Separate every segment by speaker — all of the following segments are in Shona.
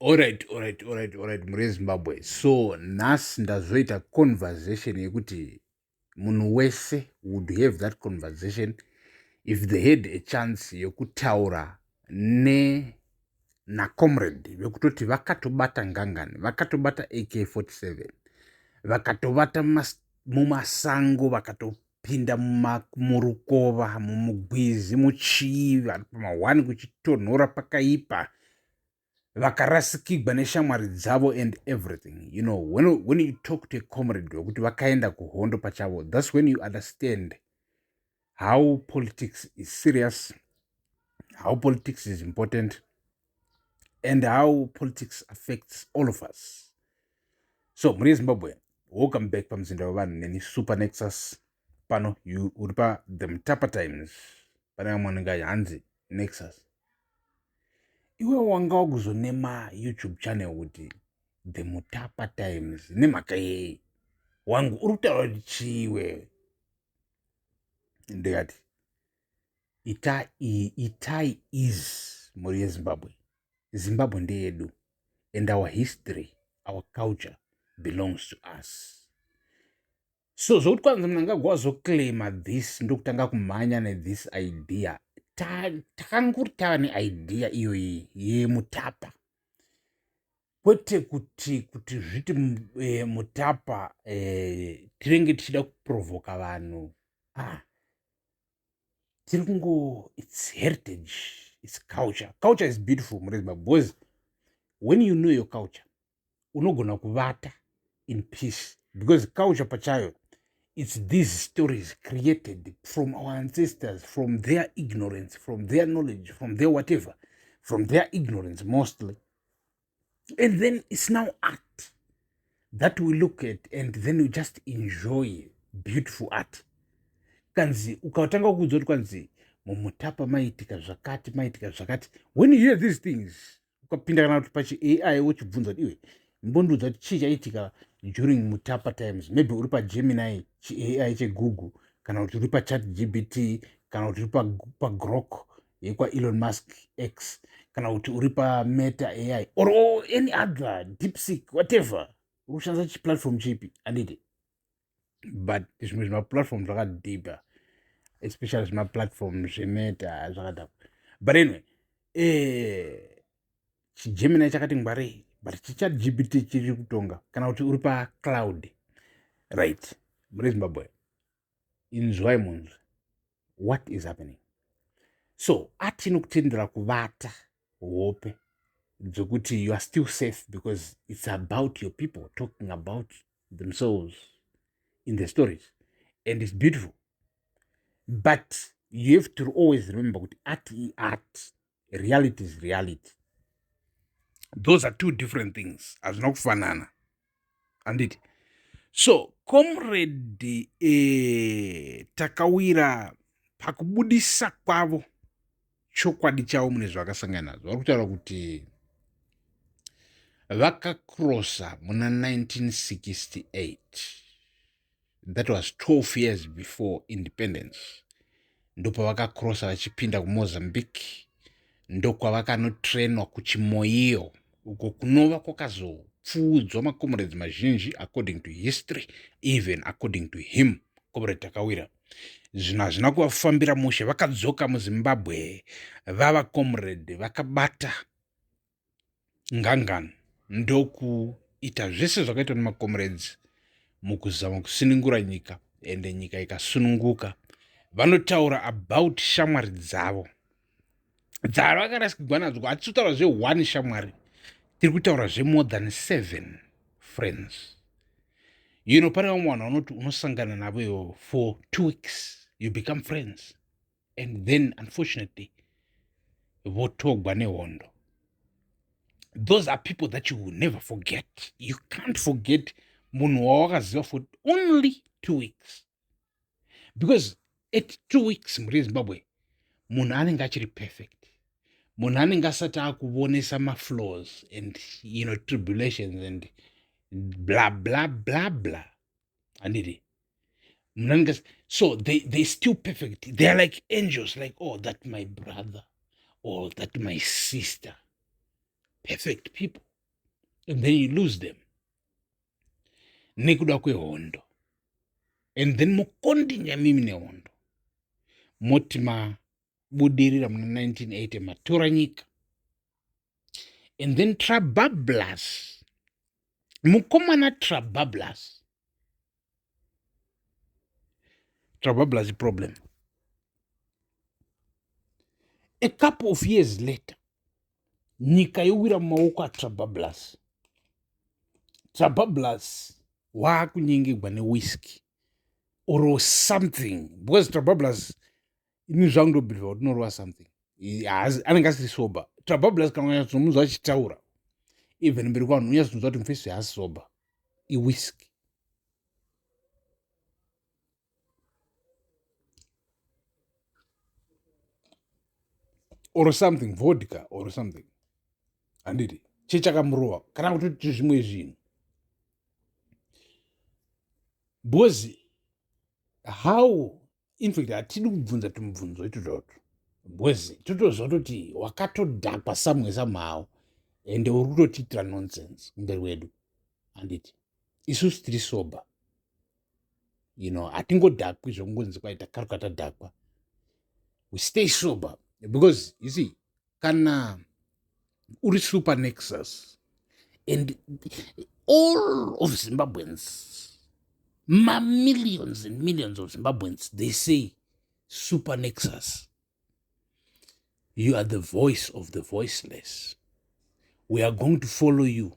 Speaker 1: Alright, alright, alright, alright, mhuri yeZimbabwe. So nhasi ndazoita conversation yekuti munhu wese would have that conversation if they had a chance yekutaura ne nacomrade vekutoti vakatobata ngangani, vakatobata AK47, vakatovata mumasango, vakatopinda murukova, mumugwizi, muchii, pamahwani, kuchitonhora, pakaipa, vakarasikigwa neshamwari dzavo and everything. When you talk to a comrade wekuti vakaenda kuhondo pachavo, that's when you understand how politics is serious, how politics is important and how politics affects all of us. So mhuri yeZimbabwe, welcome back pamuzinda wevanhu neni Super Nexus. Pano uri pa The Mutapa Times. Pane vamwe vanenge hanzi, "Nexus, iwe wanga wakuzonema YouTube channel kuti The Mutapa Times nemhaka yei? Wangu uri kutaura kuti chiiwe?" Ndikati itai is mhuri yeZimbabwe. Zimbabwe ndeyedu and our history, our culture belongs to us. So zvokuti kwanzi Mnangagwa wazoclaima this, ndokutanga kumhanya nethis idea. Takanguri tava neidea iyoyi yeMutapa, kwete kuti zviti Mutapa, tinenge tichida kuprovoka vanhu. Ah, tiri kungo, it's heritage, it's culture. Culture is beautiful, murezimbabwe, because when you know your culture, unogona kuvata in peace, because culture pachayo, it's these stories created from our ancestors, from their ignorance, from their knowledge, from their whatever, from their ignorance mostly, and then it's now art that we look at and then we just enjoy beautiful art. Kanzi ukatanga kuudza kuti kwanzi muMutapa maitika zvakati, maitika zvakati, when you hear these things, ukapinda kana kuti pachiAI, wochibvunza kuti, "Iwe, mbondiudza kuti chii chaitika during Mutapa times," maybe uri paGemini, chiAI cheGoogle, kana kuti uri paChat GBT, kana kuti uri paGrok yekwaElon Musk X, kana kuti uri paMeta AI or any other, DeepSeek, whatever, uri kushandisa chiplatform chipi, handiti? But zvimwe zvimaplatform zvakadhipa, especially zvimaplatform zveMeta zvakadhakwa. But anyway, chiGemini chakati ngwarei, but chiChat GPT chiri kutonga, kana kuti uri pacloud, right? Muri Zimbabwe, inzwai munzwe what is happening. So ati inokutendera kuvata hope dzekuti you are still safe because it's about your people talking about themselves in the stories and it's beautiful. But you have to always remember kuti art iart, reality is reality. Those are two different things, hazvina kufanana, handiti? So Comrade Takawira, pakubudisa kwavo chokwadi chavo mune zvavakasangana nazvo, vari kutaura kuti vakakrosa muna 1968. That was 12 years before independence. Ndopavakakrosa vachipinda kuMozambique, ndokwavakanotrainwa kuChimoio, uko kunova kwakazopfuudzwa macomrades mazhinji, according to history, even according to him, Comrade Takawira. Zvinhu hazvina kuvafambira mushe. Vakadzoka muZimbabwe vava comrade vakabata ngangani, ndokuita zvese zvakaitwa nemacomrades mukuzama kusunungura nyika, ende nyika ikasununguka. Vanotaura about shamwari dzavo dzavakarasikigwa nadzo. Hatisi kutaura zve-one shamwari, tiri kutaura zvemore than seven friends. Pane vamwe vanhu vanoti unosangana navo ivo for 2 weeks, you become friends, and then unfortunately votogwa nehondo. Those are people that you will never forget. You can't forget munhu wawakaziva for only 2 weeks, because at 2 weeks, mhuri yeZimbabwe, munhu anenge achiri perfect. Munhu anenge asati akuvonesa maflaws and tribulations and blah blah blah blah, handiti? Munhu anenge, so they still perfect. They are like angels, like, "Oh, that my brother," or "That my sister." Perfect people. And then you lose them nekuda kwehondo, and then mokondinya mimi nehondo, moti mabudirira muna 1980, matora nyika. And then Trabablas, mukomana Trabablas, Trabablas problem. A couple of years later, nyika yowira mumaoko aTrabablas. Trabablas waakunyengegwa newhisky or something, because Trabablas, ini zvangu ndobhilivha kuti unorova something, anenge asiri sober Trabablas. Kana unyatsomunzwa achitaura even mberi kwavanhu, unyatsonzwa kuti mufesi haasi sober, iwhisky or something, vodka or something, handiti? Chechakamurova kana kutoti zvimwe zvinhu, because how, in fact, hatidi kubvunza tumubvunzo itutoto, because totoziva kutoti wakatodhakwa samwe somehow, ende uri kutotiitira nonsense kumberi wedu, handiti? Isusu tiri sober, hatingodhakwi zvokungonzi kwaita karuka tadhakwa. We stay sober because, you see, kana uri Super Nexus and all of Zimbabweans, mamillions and millions of Zimbabweans, they say, "Super Nexus, you are the voice of the voiceless. We are going to follow you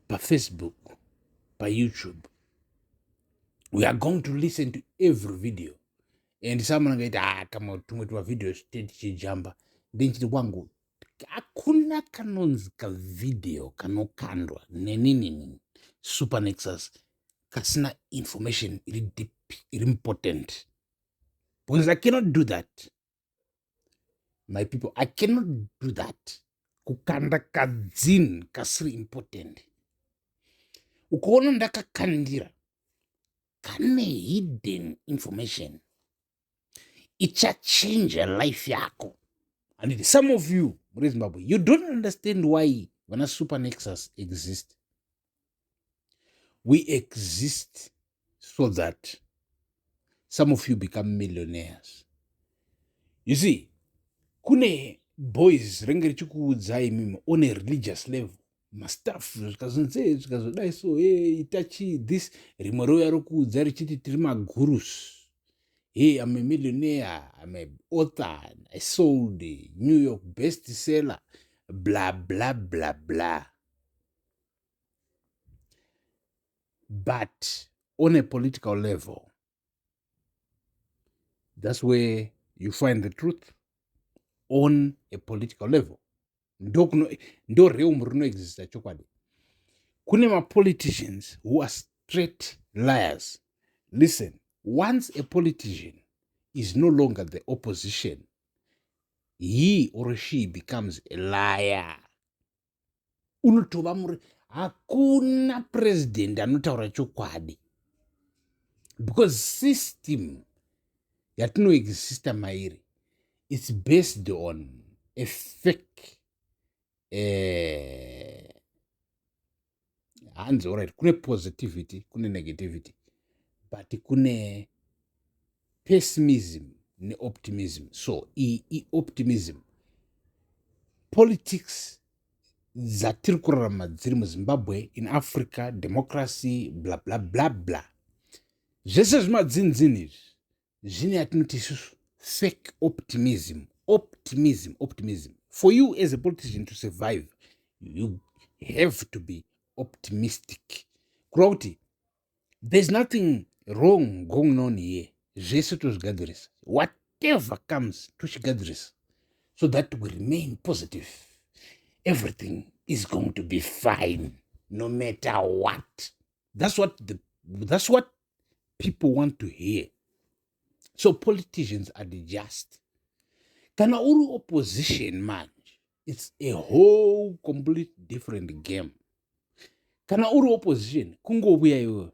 Speaker 1: paFacebook, paYouTube. We are going to listen to every video." And someone angaita, "Ah, kama tumwe tumavideos tichijamba." Ndinchiti kwangu, hakuna kanonzi kavideo kanokandwa neninini Super Nexus kasina information iri deep, iri important, because I cannot do that, my people. I cannot do that, kukanda kadzini kasiri important. Ukaona ndakakandira kane hidden information ichachinja life yako, handiti? Some of you muri Zimbabwe, you don't understand why vana Super Nexus exist. We exist so that some of you become millionaires. You see, kune boys ringe richikuudzai imimi on a religious level mastuff, zvikazonzi, zvikazodai, so hey, itachi this. Rimwe rouya rokuudza richiti tiri magurus. "Hey, I'm a millionaire, I'm a author, I sold New York best seller," blah blah blah blah. But on a political level, that's where you find the truth. On a political level, ndo realm rinoexista chokwadi. Kune mapoliticians who are straight liars. Listen, once a politician is no longer the opposition, he or she becomes a liar. Unotova muri, hakuna president anotaura chokwadi, because system yatinoexista mairi, it's based on a fake, hanzi, alright, kune positivity, kune negativity, but kune pessimism neoptimism. So iyi ioptimism. Politics dzatiri kurarama dziri muZimbabwe, in Africa, democracy, bla bla bla bla, zvese zvimadzinzini izvi zvine yatinoti isusu fake optimism. Optimism, optimism. For you as a politician to survive, you have to be optimistic, kureva kuti there's nothing wrong going on here, zvese tozvigadzirisa, whatever comes tochigadzirisa, so that we remain positive. Everything is going to be fine no matter what. That's what people want to hear. So politicians are the just. Kana uri opposition manje, it's a whole complete different game. Kana uri opposition, kungovuya iwewe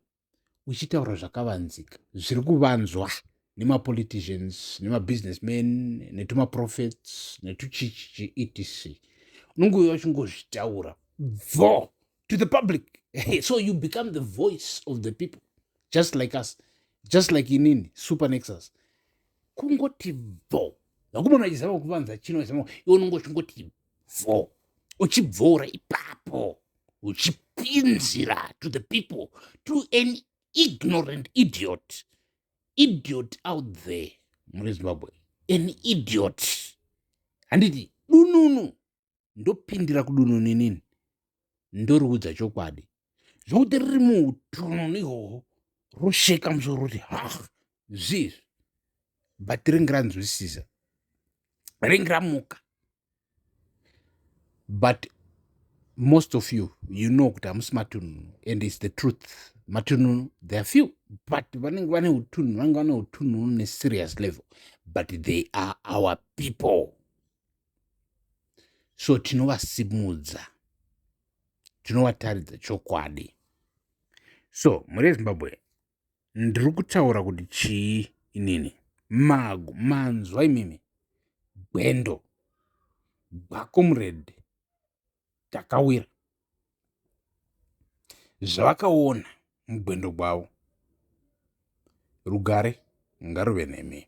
Speaker 1: uchitaura zvakavanzika zviri kuvanzwa nemapoliticians, nemabusinessmen, netumaprophets, netuchichichi, etc. Unongouya uchingozvitaura. Bvo to the public. So you become the voice of the people, just like us, just like inini Super Nexus. Kungoti bvo, vakomana vachizama kuvanza chino, vachizama, iwe unonge uchingoti bvo, uchibvora ipapo, uchipinzira to the people, to an ignorant idiot out there muri Zimbabwe. An idiot, handiti dununu, ndopindira kudununu inini, ndoriudza chokwadi, zvokuti riri muutununu ihwohwo rosheka musoro kuti ha, zvizvi, but ringe ranzwisisa, ringe ramuka. But most of you, you know kuti hamusi matununu, and it's the truth. Matununu, they are few, but vanenge vane utununu, vanenge vane utununu neserious level, but they are our people. So tinovasimudza, tinovataridza chokwadi. So muri Zimbabwe, ndiri kutaura kuti chii inini? Mago manzwa imimi gwendo gwaComrade Takawira, zvavakaona mugwendo gwavo. Rugare ngaruve nemi.